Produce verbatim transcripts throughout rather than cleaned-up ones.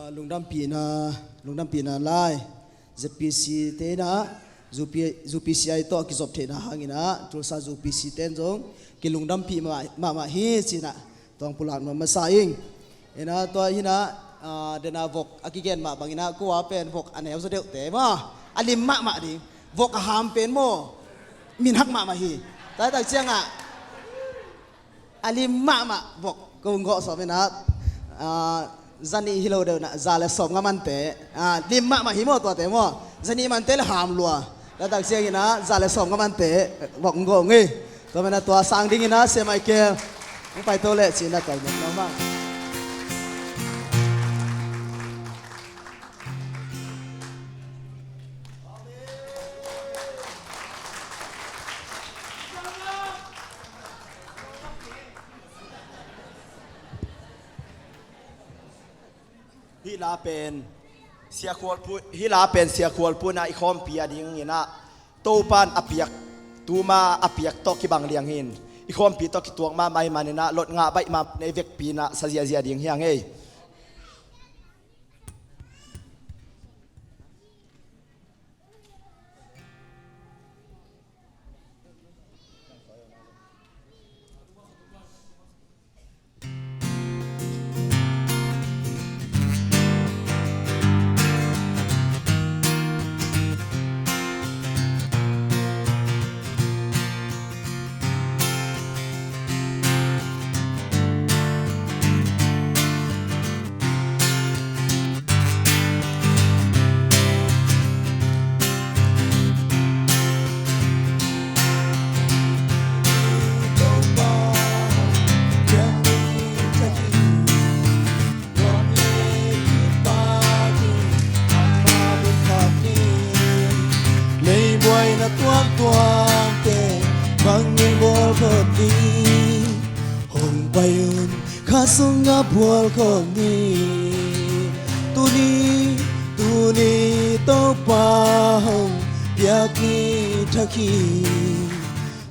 Lungdampihna, lungdampihna lai Z P C te in ah, U P, U P C I tawh a kizop theihna hangin ah, Tulsa U P C te in zong kilungdampih mah, mahmah hi ci-in ah, tua hong pulak nuam masa ing. In ah, tua hi-in ah, ah, den a vok a kigen mah bangin ah, kua pen vok a neu zaw deuhte maw, a lim mahmah ding, vok a ham pen maw, min hak mahmah hi. Tua tak ciangah, a lim mahmah vok kong gawh sawm in ah, ah, zanih hi lo deuh in ah, za le sawmnga mante, ah, lim mahmah hi maw tuate maw, zanih mante le ham lua. Tua tak ciangin ah, za le sawmnga mante vok kong gawh ung ei. Tua manin ah tua sang dingin ah, Sia Michael hong paito leh ci-in ah tua nuam nuam ah. Hih la pen Sia Khual Pu, hih la pen Sia Khual Pu in ah i khawmpi a dingin ah, Topa'n a piak, tuma a piak tawh kibang liang hi-in, i khawmpi tawh kituak mahmah ahih manin ah, lot ngah baih mah nei vekpi in ah sa ziahziah ding hi hang ei. Leibuaina tuamtuamte mangngilh bawl phot ni. Hong pai un, kha sungah bual khawm ni. Tuni, tuni Topa hong piak ni thak hi.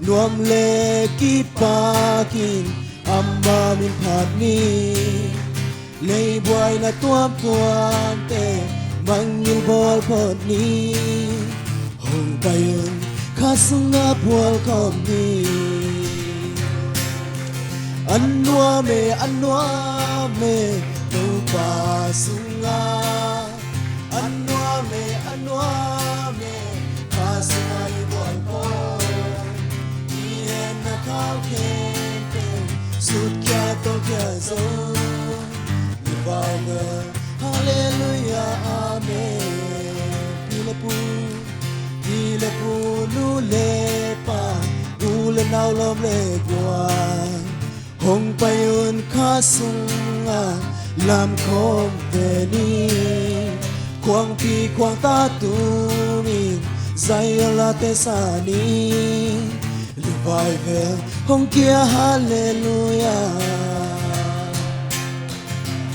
Nuam le kipakin ama min phat ni. Leibuaina tuamtuamte mangngilh bawl phot ni. Hong pai un, kha sungah bual khawm ni. A nuam e, a nuam e, Topa sungah. A nuam e, a nuam e, kha sungah i bual khawm. I hetna khau khempeuh sutkhia tolkhia zo. Revival, hallelujah, amen. Pi le pu, pi le pu, nu le pa, u le nau, lawm le gual, hong pai un kha sungah lam khawm ve ni. Khuangpi khuangta tumin Zion late sa ni. Revival hong kia, hallelujah.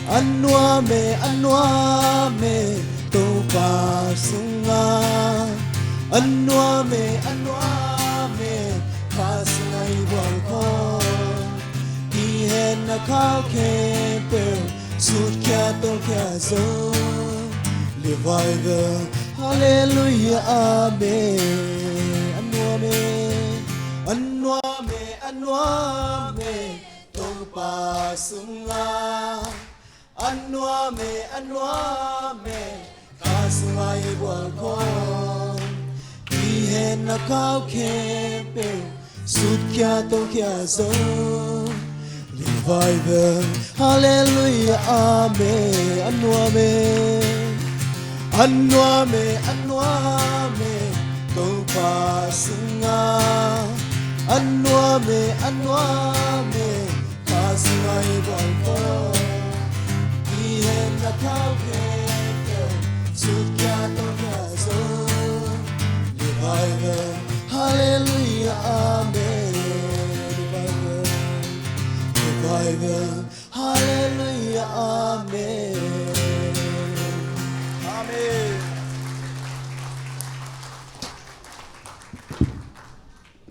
A nuam e, a nuam e, Topa sungah. A nuam e, a nuam e, kha sungah i bual khawm. I hetna khau khempeuh sutkhia tolkhia zo. Revival, hallelujah, amen. A nuam e, a nuam e, a nuam e, Topa sungah. A nuam e, a nuam e, kha sungah i bual khawm. I hetna khau khempeuh sutkhia tolkhia zo. Revival, hallelujah, amen. A nuam e, a nuam e, a nuam e, Topa sungah. A nuam e, a nuam e, kha sungah i bual khawm. I hetna khau khempeuh sutkhia tolkhia zo. Revival, hallelujah, amen. Revival, revival, hallelujah, amen.